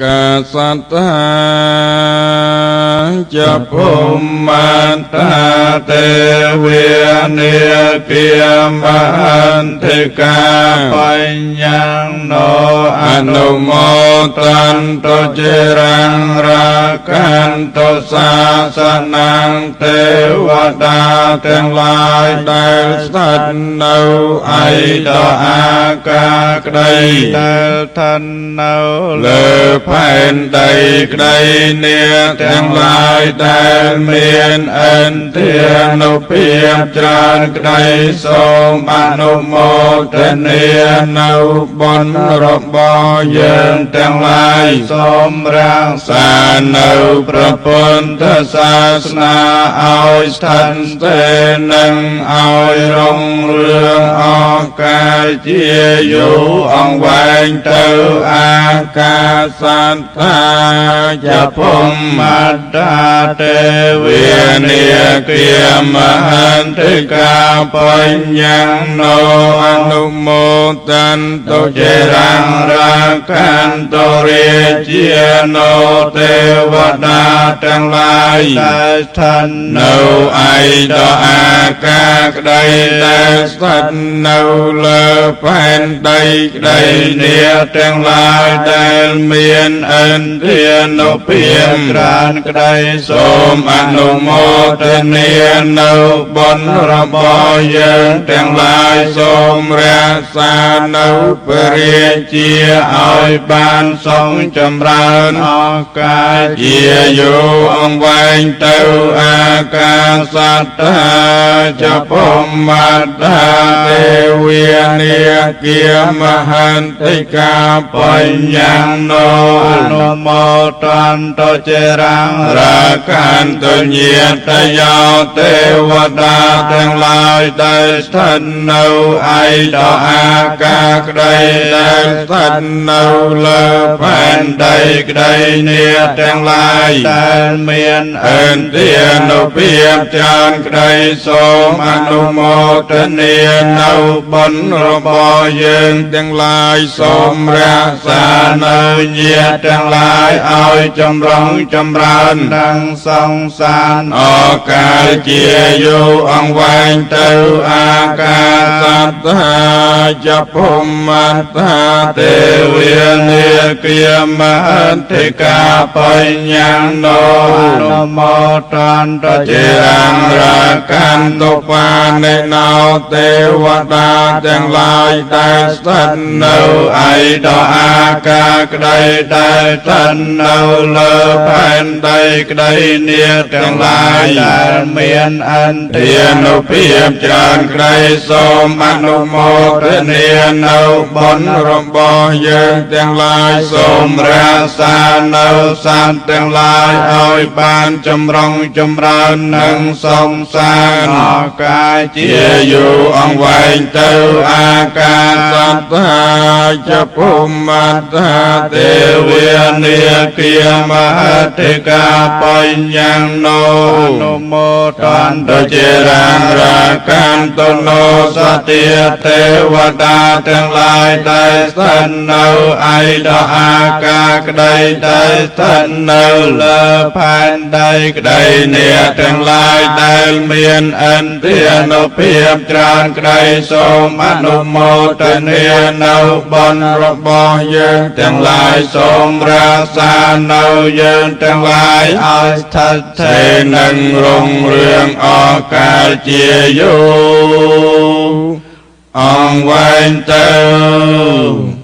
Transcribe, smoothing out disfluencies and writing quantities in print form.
កាសត្ថាចភុមន្តាទេវនាគាមហន្តិកា បញ្ញងណោ អនុមោទន្តចិរੰរាគន្តសាសនំទេវតាទាំងឡាយដែលស្ថិតនៅឯដអាកាក្តី ដែលឋាននៅ លើផែនដីក្តីនាទាំងឡាយដែលមានឥន្ទ្រានុភាពច្រើនក្តីសូមអនុមោទនានៅបុណ្យរបស់យើងទាំងឡាយ សូមរក្សា សានៅព្រះពុទ្ធសាសនាឲ្យស្ថិតស្ថេរនិងឲ្យរុងរឿងអស់កាលជាយូរអង្វែងទៅអាកាសត្ថាចភុម ន្តាទេ វនាគាមហន្តិកាបញ្ញងណោអនុមោទន្តចិរੰរាគន្តរាជាណោទេវតាទាំងឡាយ ដែលស្ថិត នៅឯដអាកាក្តីដែលស្ថិតនៅលើផែនដីក្តីនាទាំងឡាយដែលមានឥន្ទ្រានុភាព ច្រើនក្តី សូមអនុមោទនានៅបុណ្យរបស់យើងទាំងឡាយសូមរក្សានៅព្រះរាជាឲ្យបានសងចម្រើន អស់កាល ជាយូរអង្វែងទៅអាកាសត្ថាចភុមន្តាទេវនាគាមហន្តិកាបញ្ញងណោ អនុមោទន្តចិរੰ រាគន្តញាតយោទេវតាទាំងឡាយដែលស្ថិតនៅឯដអាកាក្តីដែលស្ថិតនៅលើផែនដីក្តីនាទាំងឡាយ ដែលមាន ឥន្ទ្រានុភាពច្រើនក្តីសូមអនុមោទនានៅបុណ្យរបស់យើងទាំងឡាយសូមរក្សានៅញាតិទាំងឡាយឲ្យចម្រុងចម្រើន និងសង្សារ អកាលជាយូរអង្វែងទៅអាកាសត្ថាចភុមន្តាទេវនាគាមហន្តិកាបញ្ញងណោ អនុមោទន្ត ចិរੰរាគន្តបានិណោទេវតាទាំងឡាយដែលស្ថិតនៅឯដអាកាក្តីដែលស្ថិតនៅលើផែនដីក្តីនាទាំងឡាយ ដែលមានឥន្ទ្ រានុភាពច្រើនក្តីសូមអនុមោទនានៅបុណ្យរបស់យើងទាំងឡាយសូមរក្សានៅសត្វទាំងឡាយឲ្យបានចម្រុងចម្រើននិងសង្សារ អស់កាល ជាយូរអង្វែងទៅអាកាសត្ថាចភុមន្តាទេវនាគាមហតិកាបញ្ញងណោ អនុមោទ ន្តចិរੰរាគន្តណោសតិទេវតាទាំងឡាយដែលស្ថិតនៅឯដអាកាក្តីដែលស្ថិតនៅ លើផែនដី ក្តីនាទាំងឡាយដែលមានឥន្ទ្រានុភាពច្រើនក្តីសូមអនុមោទនានៅបុណ្យរបស់យើងទាំងឡាយសូមរក្សានៅយើងទាំងឡាយ ឲ្យស្ថិត ស្ថេរនិងរុងរឿងអស់កាលជាយូរអង្វែងទៅ។